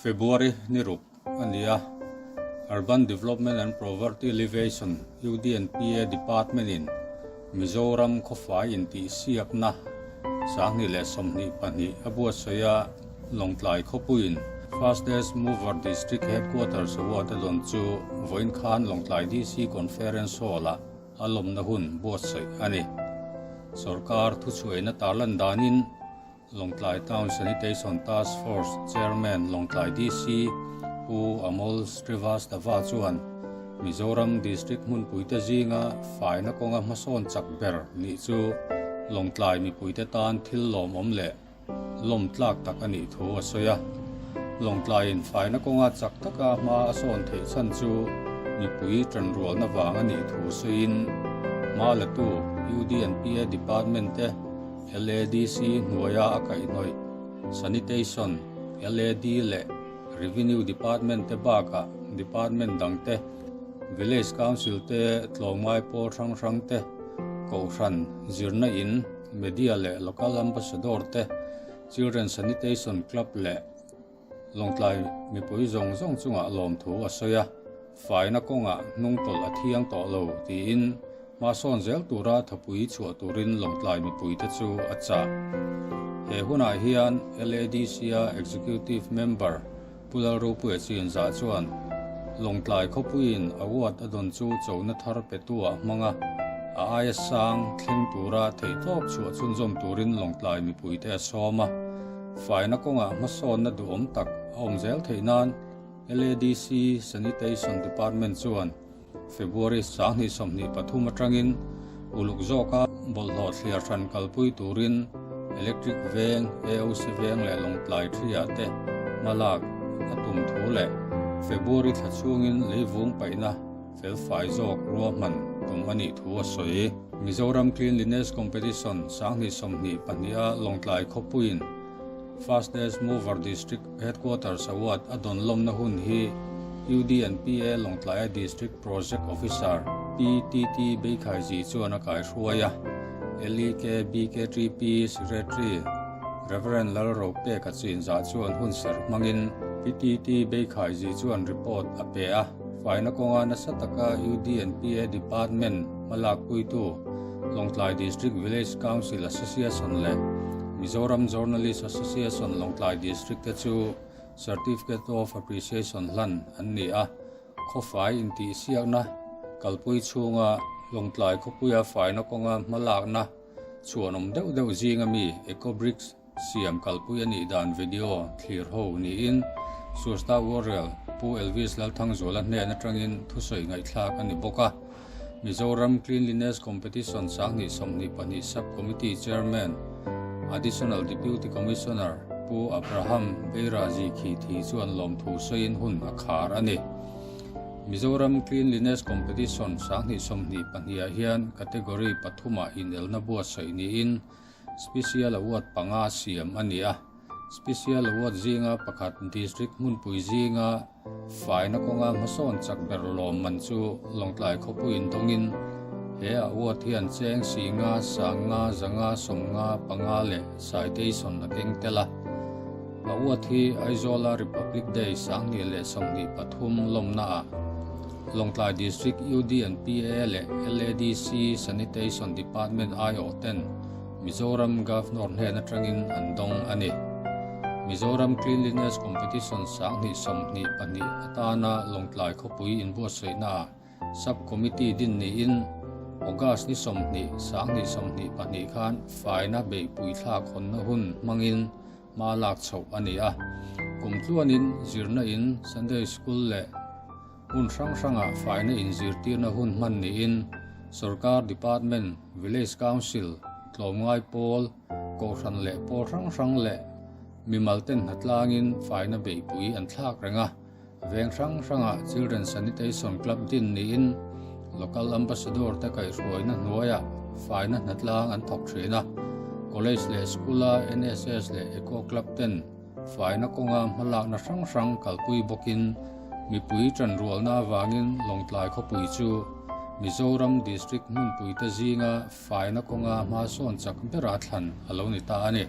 February ni ruk a ni a, Urban Development and Poverty Alleviation, UDNPA, Department in Mizoram khawfai intihsiakna 2022 a buatsaih a, Lawngtlai khawpuiin Fastest Mover District Headquarters Award a dawn chu vawiin khan Lawngtlai DC Conference Hall-ah a lawmna hun buatsaih a ni. Sorkar thuchhuaina tarlan danin Lawngtlai Town Sanitation Task Force Chairman Lawngtlai DC Pu Amol Srivastava chuan Mizoram District hmunpuite zinga faina kawnga hmasawn chak ber nih chu Lawngtlai mipuite tan thil lawmawm leh lawm tlak tak a nih thu a sawi a. Lawngtlaiin faina kawnga chak taka hma a sawn theih chhan chu mipui tanrualna vang a nih thu sawiin hma latu UDNPA Department te LADC hnuaia a kaihhnawih Sanitation, LAD leh Revenue Department te bakah Department dang te, Village Council te, tlawmngai pawl hrang hrang te, Kohhran, zirna in, Media leh Local Ambassador te, Children Sanitation Club leh Lawngtlai mipui zawng zawng chungah lawmthu a sawi a, faina kawngah hnungtawlh a thiang tawh lo tiin hmasawn zel tura thapui chhuah turin Lawngtlai mipuite chu a chah. He hunah hian LADC-a Executive Member Pu Lalropuia Chinzah chuan Lawngtlai khawpuiin award a dawn chu chona thar petu-ah hmang a, a aia sang thleng tura theihtawp chhuah chhunzawm turin Lawngtlai mipuite a sawm a. Faina kawngah hmasawnna duhawm tak a awm zel theih nan LADC Sanitation Department chuan February 2023 atangin uluk zawka bawlhhlawh thliar hran kalpui turin Electric Veng, AOC Veng leh Lawngtlai Thliah te hmalak a tum thu leh February thla chhungin leivung paihna felfai zawk ruahman tum a nih thu a sawi. Mizoram Cleanliness Competition 2022 a Lawngtlai khawpuiin Fastest Mover District Headquarters Award a dawn lawmna hun hi UDNPA Lawngtlaia District Project Officer PTT Beikhaiji chuan a kaihruai a, LEK BKTP Secretary Rev Lalropeka Chinzah chuan hun serh hmangin PTT Beikhaiji chuan report a pe a, faina kawnga nasa taka UDNPA Department hmalakpuitu Lawngtlai District Village Council Association leh Mizoram Journalist Association Lawngtlai District te chu Certificate of Appreciation hlan an ni a, khawfai intihsiakna kalpui chhunga Lawngtlai khawpuia faina kawnga hmalakna chhuanawm deuh deuh zinga mi Eco Bricks Siam kalpui a nih dan video thlir ho niin Susta Warrior Pu Elvis Lalthangzuala hnen atangin thusawi ngaihthlak a ni bawk a. Mizoram Cleanliness Competition 2022 Sub Committee Chairman, Additional Deputy Commissioner Pu Abraham Beirazi Khithi chuan lawmthu sawiin hun a khar a ni. Mizoram Cleanliness Competition 2022 ah hian category pathumah inelna buatsaih niin Special Award panga siam a ni a, Special Award zinga pakhat District hmunpui zinga faina kawnga hmasawn chak ber lawmman chu Lawngtlai khawpuiin dawngin he award hian cheng singa, sanga, zanga, sawmnga, panga leh citation a keng tel a. Award hi Aizawla Republic Day 2023 lawmnaah Lawngtlai District UDNPA leh LADC Sanitation Department aiawh ten Mizoram Governor hnen atangin an dawng a ni. Mizoram Cleanliness Competition 2022 atana Lawngtlai khawpui inbuatsaihnaah Sub Committee din niin August ni 20, 2022 khan faina beihpui thlak hawnna hun hmangin hma lak chhoh a ni a. Kum tluanin zirna in Sunday School leh Hmun hrang hrangah faina inzirtirna hun hman niin Sorkar Department, Village Council, tlawmngai pawl, kohhran leh pawl hrang hrang leh mimal ten hnatlangin faina beihpui an thlak reng a. Veng hrang hrangah Children Sanitation Club din niin Local Ambassador te kaihhruaina hnuaiah faina hnatlang an thawk thin a. College leh School-a NSS leh Eco Club ten Faina kawnga hmalakna hrang hrang kalpui bawkin mipui tanrualna avangin Lawngtlai khawpui chu Mizoram District hmunpuite zinga faina kawnga hmasawn chak bera thlan a lo ni ta a ni.